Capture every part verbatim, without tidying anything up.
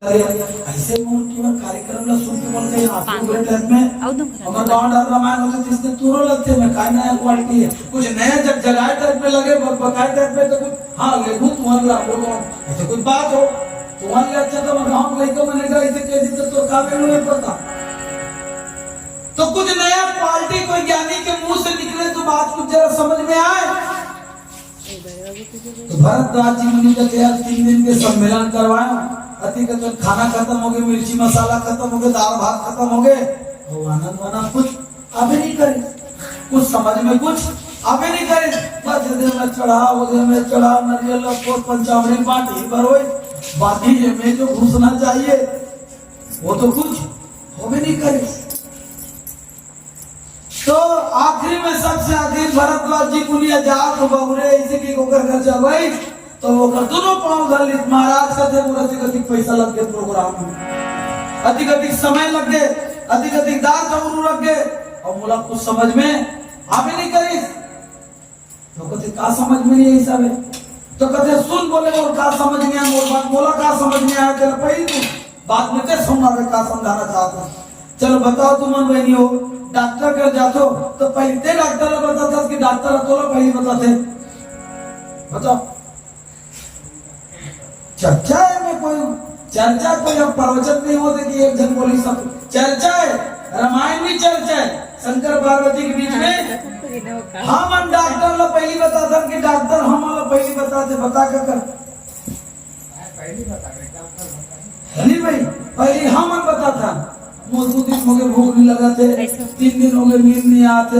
अरे, ऐसे मन की मैं कार्यक्रम ला सुन के मन कहीं आंसू भरे टाइप में। हमर गांव डहर रामायण होथे, जिसने तुरो लगथे में काय नया क्वालिटी है, कुछ नया जग जगाए टाइप में लगे, ब-, बकाए टाइप में तो कुछ, हाँ, लेबू तुमन ला बोलो, ऐसे कुछ बात हो, तुमन ले अच्छा तो मैं गांव के लइका मन का ऐसे कह दी तो, तो का value नहीं पड़ता। तो कुछ नया क्वालिटी कोई ज्ञानी के मुंह से निकले तो बात कुछ जरा समझ में आए। तो भरद्वाज जी मुनि का तेरा तीन दिन के सम्मेलन करवाया, अति कथन खाना खत्म हो गए, मिर्ची मसाला खत्म हो गए, दाल भात खत्म हो गए, और आनंद वानंद कुछ अबे नहीं करे, कुछ समझ में कुछ अबे नहीं करे। बस ये में चढ़ा, वो में चढ़ा, नरियल ला फोड़, पंचामृत बांटी, बरोई बांटी, ये में जो घुसना चाहिए वो तो कुछ हो भी नहीं करे। तो आखिरी में, सबसे आखिरी, भरद्वाज जी मुनि जात बबुरे ऐसे कि ओकर घर जब आई, तो ओकर दोनों पांव धर ली। महाराज कहते, "मोर अधिक अधिक पैसा लग गए प्रोग्राम में, अधिक अधिक समय लग गए, अधिक अधिक दार चौरू लग गए, और मोला कुछ समझ में आवे नहीं करिस।" तो कथे, "का समझ में नहीं आई सब है?" तो कथे, "सुन बोले, मोर का समझ में आया, मोर बात मोला का समझ में आया, चल पहले तू, बाद में ते सुना रे का समझाना चाहता है। चलो बताओ तुमन बहनी हो, डॉक्टर कर जातो, तो पहले ते डॉक्टर ला बताता कि डॉक्टर ला तोला पहले बताते? बताओ।" चर्चा है में कोई, चर्चा कोई अब प्रवचन नहीं होते कि एक जन बोली सब चर्चा है, रामायण भी चर्चा है, शंकर पार्वती के बीच में। हमन डॉक्टर ला पहली बताथन कि डॉक्टर हमन ला पहली बताथे, बता का कर। नहीं भाई, पहली हमन बताथन, मोर दू दिन हो गए भूख नहीं लगा थे, तीन दिन हो गए नींद नहीं आते,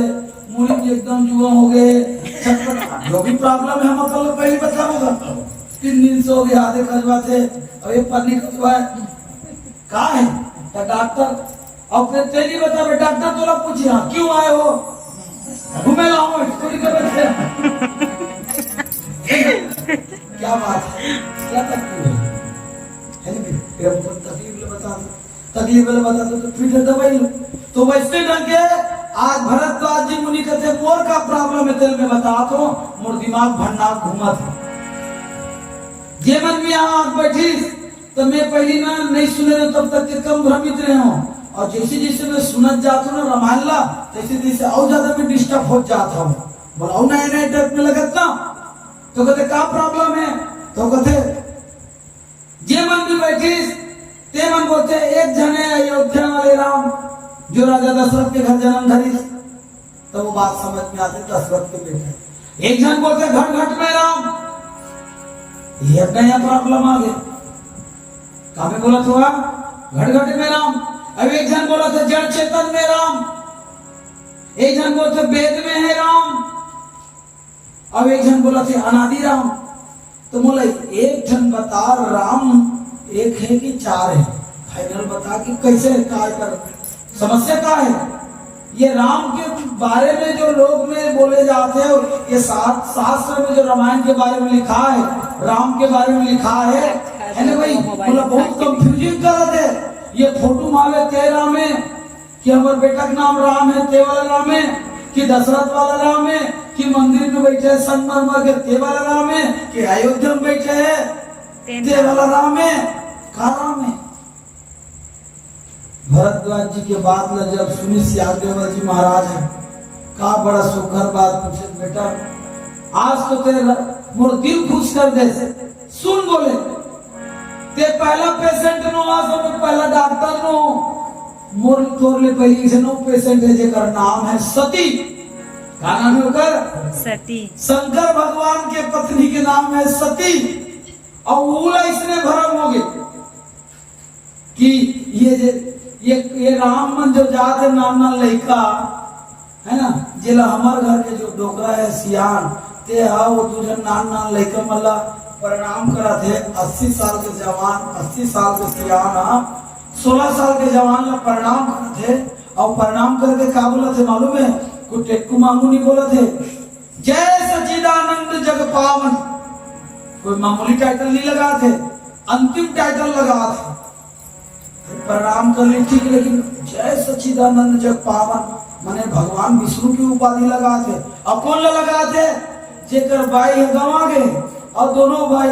मुड़ी भी एकदम जुआ हो गए, चक्कर, जो भी प्रॉब्लम है, मतलब पहली बताऊंगा। तीन दिन से हो गए, आधे खजवा थे, अब ये पन्नी खजवा है, का है? तो डॉक्टर, अब फिर तेरी बता बे, डॉक्टर तोला पूछी, "हाँ, क्यों आए हो?" "घूमे ला हूँ, स्कूटी के बैठे।" क्या बात है, क्या तकलीफ है? है ना भाई? फिर हमको तकलीफ ले बता दो, तकलीफ ले बता दो, तो फिर दवाई लो। तो वैसे ढंग के आज भरद्वाज जी मुनि कहते, "मोर का प्रॉब्लम है, तेल में बता तो, मोर दिमाग भन्ना घूमत है।" जे मन भी यहाँ आज बैठी, तो मैं पहली ना नहीं सुने रहे, तब तक के कम भ्रमित रहे हूँ, और जैसे जैसे मैं सुनत जात हूँ ना रामायण ला, तैसे तैसे और ज्यादा मैं डिस्टर्ब हो जात हूँ। बोला, "और नए नए टाइप में लगत ना।" तो कहते, "का प्रॉब्लम है?" तो कहते, जे मन भी बैठिस, ते मन बोलते, "एक जने अयोध्या वाले राम, जो राजा दशरथ के घर जन्म धरिस।" तो वो बात समझ में आते, दशरथ के बेटे। एक जन बोलते, "घट घट में राम।" ये अब नया प्रॉब्लम आ गया। का में बोला थोड़ा, "घट घट में राम।" अब एक जन बोला था, "जड़ चेतन में राम।" एक जन बोलते, "वेद में है राम।" अब एक जन बोला थे, "अनादि राम।" तो बोला, "एक जन बता, राम एक है कि चार है? फाइनल बता कि कैसे है, काय कर, समस्या का है?" ये राम के बारे में जो लोग में बोले जाते हैं, ये शा-, शास्त्र में जो रामायण के बारे में लिखा है, राम के बारे में लिखा है, है ना भाई? बोला, बहुत कंफ्यूजिंग करत है। ये फोटो मावे ते राम है, कि हमर बेटा के नाम राम है, ते वाला राम है, कि दशरथ वाला राम है, कि मंदिर में बैठे है संगमरमर के, ते वाला राम है, कि अयोध्या में बैठे है, ते ते वाला राम है, का राम है? भरद्वाज जी के बात ला जब सुनिस याज्ञवल्क्य जी महाराज है, का बड़ा सुघर बात पूछे, "बेटा, आज तो तेरा मोर दिल खुश कर दे।" सुन बोले, "ते पहला पेशेंट नो, आज मैं पहला डॉक्टर नो। मोर तोर ले पहली से नो पेशेंट है, जेकर नाम है सती।" का नाम है ओकर? सती। शंकर भगवान के पत्नी के नाम है सती। और उला इसने भरम हो गए कि ये जे, ये, ये राम मन जो जात है नान नान लइका, है ना, जेला हमर घर के जो डोकरा है सियान, ते हा वो दू झन नान नान लइका मन ला प्रणाम करत हे। अस्सी साल के जवान, अस्सी साल के सियान हा सोलह साल के जवान ला प्रणाम करत हे। और प्रणाम करके का बोलत हे मालूम है? कोई टेटकू मांगू नहीं बोलत हे, "जय सच्चिदानंद जग पावन।" कोई मामूली टाइटल नहीं लगात हे, अंतिम टाइटल लगात हे। प्रणाम कर ली ठीक, लेकिन "जय सच्चिदानंद जग पावन" माने भगवान विष्णु की उपाधि लगात हे। अब कौन ला लगात हे? जेकर बाई ह गंवा गे और दोनों भाई,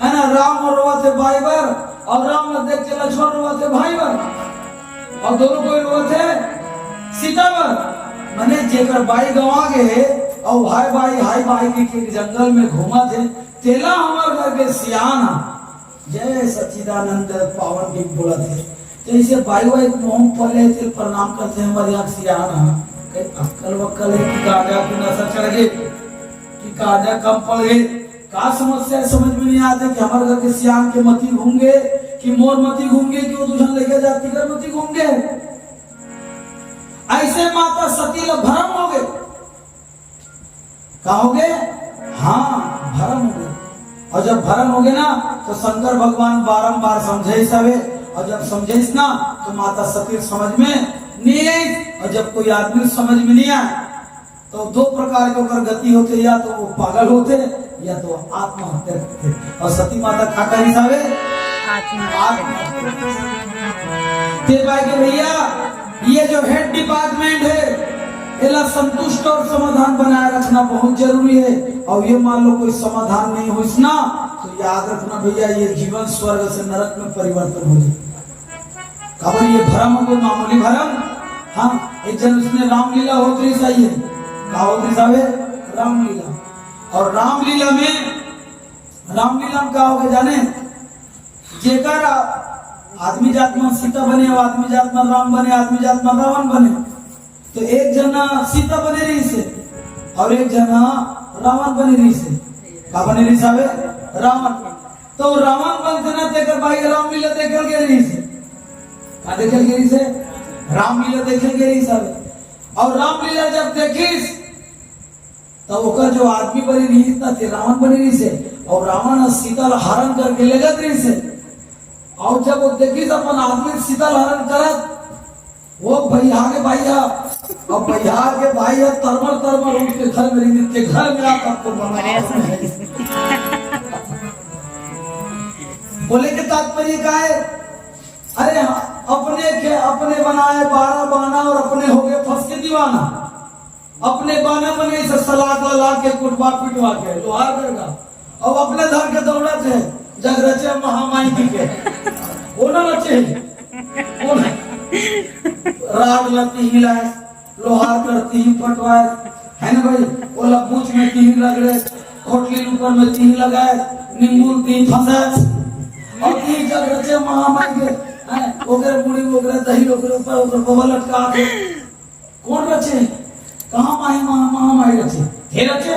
है ना, राम और रोवत हे बाई बर, अउ राम ला देख के लक्ष्मण रोवत हे भाई बर, अउ दोनों कोई रोवत हे सीता बर। माने जेकर बाई गंवा गे हे, अउ हाय बाई, हाय बाई के, के जंगल में घूमत हे, तेला हमर घर के सियान ह। जय सच्चिदानंद पावन भी बोलत हे। जैसे बाई वाई मोह पले हे, तेल प्रणाम करते हैं, हमर यहाँ सियान ह। कहीं अक्कल वक्कल हे कि गांजा के नशा चढ़ गे, कि गांजा कम पड़ गे, का समस्या हे, समझ में नहीं आते कि हमर घर के सियान के मति घूम गे, कि मोर मति घूम गे, कि वो दूसरा लेके जाती कर मति घूम गे। ऐसे माता सती ला भरम हो गे। का हो गे? हाँ, भरम हो गे। अउ जब भरम हो गे ना, तो शंकर भगवान बारंबार समझाइस हवे, अउ जब समझाइस ना, तो माता सती समझ में नहीं आइस। अउ जब कोई आदमी समझ में नहीं आए, तो दो प्रकार के ओकर गति होथे, या तो वो पागल होथे, या तो आत्महत्या करथे। अउ सती माता का करिस हवे? आत्महत्या। आत्महत्या। ते भाई के भैया, ये जो हेड डिपार्टमेंट हे, एला संतुष्ट अउ समाधान बनाए रखना बहुत जरूरी हे। अउ ये मान लो कोई समाधान नहीं होइस ना, तो याद रखना भैया, ये जीवन स्वर्ग से नरक में परिवर्तन हो जाए। काबर ये भरम हो कोई मामूली भरम? हाँ, एक झन उसने रामलीला होत रहिस हे, का होत रहिस हवे? रामलीला। अउ रामलीला में, रामलीला में का होगे जाने? जेकर आ-, आदमी जात में सीता बने, अउ आदमी जात में राम बने, आदमी जात में रावण बने। तो एक झन सीता बने रहिस हे अउ एक झन रावण बने रहिस हे। का बने रहिस हवे? रावण। तो रावण बनथे ना, तेकर बाई रामलीला देखे ल गे रहिस हे। का देखे ल गे रहिस हे? रामलीला देखे ल गे रहिस हवे। अउ रामलीला जब देखिस, त ओकर जो आदमी बने रहिस ना, ते रावण बने रहिस हे। अउ रावण ह सीता ला हरण करके लेगत रहिस हे। अउ जब वो देखिस अपन आदमी सीता ला हरण करत, वो भैया के भाई ह, अउ भैया के भाई ह तरमर तरमर उठ के घर में, के घर में आकर को बना। बोले के तात्पर्य का हे? अरे हाँ, अपने के, अपने बनाए बारह बाना अउ अपने हो गे फंस के दीवाना। अपने बाना बनाइस हे सलाख ला लाके कुटवा पिटवा के लोहार गढ़ का, अउ अपने धर के दौड़त हे जग रचे महामाई जी के। वो ना रचे हे, वो ना। राड ला तिही लाए, लोहार कर तिही पटवाए, हे ना भाई? ओला बूच में तिही रगड़े, खोटली ऊपर में तिही लगाए, नींबू तिही फंसाए, अउ तिही जग रचे महामाई के, हैं? ओकरे मुड़ी, ओकरे दही, ओकरे ऊपर, ओकरे बबल लटका के। कोन रचे? कहाँ माई, महा-, महामाई रचे? हे रचे,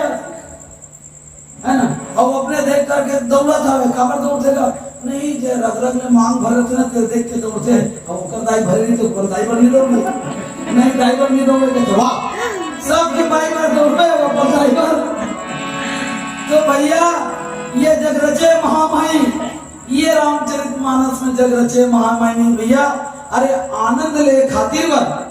हे ना? अउ अपने देख करके दौड़त हवे, काबर दौड़थे गा? नहीं, जे रग रग में मांग भरत हे ना, ते देख के दौड़थे। अउ ओकर दाई भरे नहीं, तो ओकर दाई बर नहीं दौड़े। नहीं, दाई बर नहीं दौड़े, तो वाह, सबके दाई बर दौड़े, ओकर दाई बर। तो भैया, ये जग रचे महामाई, ये रामचरित मानस में जग रचे महामाई नहीं भैया। अरे, आनंद ले खातिर बर,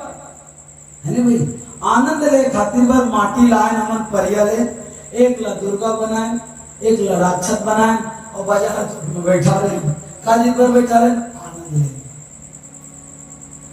हे ना भाई, आनंद ले खातिर बर माटी लाएन हमन परिया ले, एक ला दुर्गा बनाएन, एक ला राक्षस बनाएन, अउ बाजार में बैठा रहेन। का चीज बर बैठा रहेन? आनंद ले।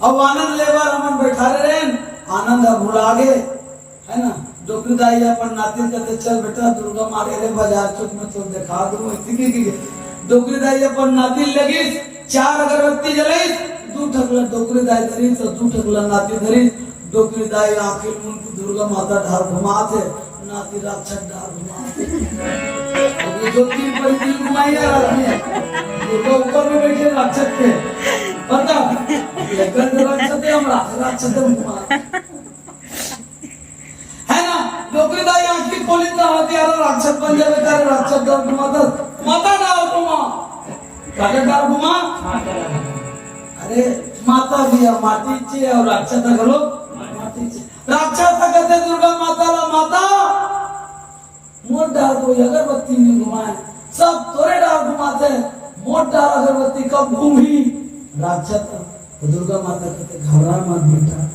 अउ आनंद ले बर हमन बैठा रहेन, आनंद ह भुला गे, हे ना? डोकरी दाई अपन नाती ल कथे, "चल बेटा, दुर्गा मारे रे बाजार चौक में, तो देखा दूं।" ऐसी की, की, डोकरी दाई अपन नाती ल लगिस, चार अगरबत्ती जलाइस, दू ठक ला डोकरी दाई धरिस, तो दू ठक ला नाती धरिस। डोकरी दाई आंखी मुंद के दुर्गा माता डार घुमात हे, नाती राक्षस डार घुमात हे। अब ये जो तीन परी तीन घुमाई यार आदमी, दुर्गा ऊपर में बैठे राक्षस के, बता, ये गंध राक्षस हे, हम राक्षस, राक्षस हे घुमा। हे ना? डोकरी दाई आंखी खोली त हथियार राक्षस बन जावे, तारे राक्षस डार घुमात हे, माता डार घुमा। काकर डार घुमा? अरे, माता भी ह माटी चे अउ राक्षस ह घलो माटी चे। राक्षस ह कथे दुर्गा माता ला, "माता, मोर डार कोई अगरबत्ती नहीं घुमाए, सब तोरे डार घुमाथे, मोर डार अगरबत्ती कब घूमही?" राक्षस ह, तो दुर्गा माता कथे, "घबरा मत बेटा,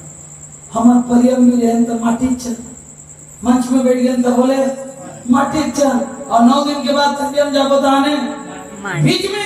हमर परिया में रहेन त माटी चे।" मंच में बैठ गेन त बोले, "माटी चे।" अउ नौ दिन के बाद तरिया में जाबो त आने माटी। बीच में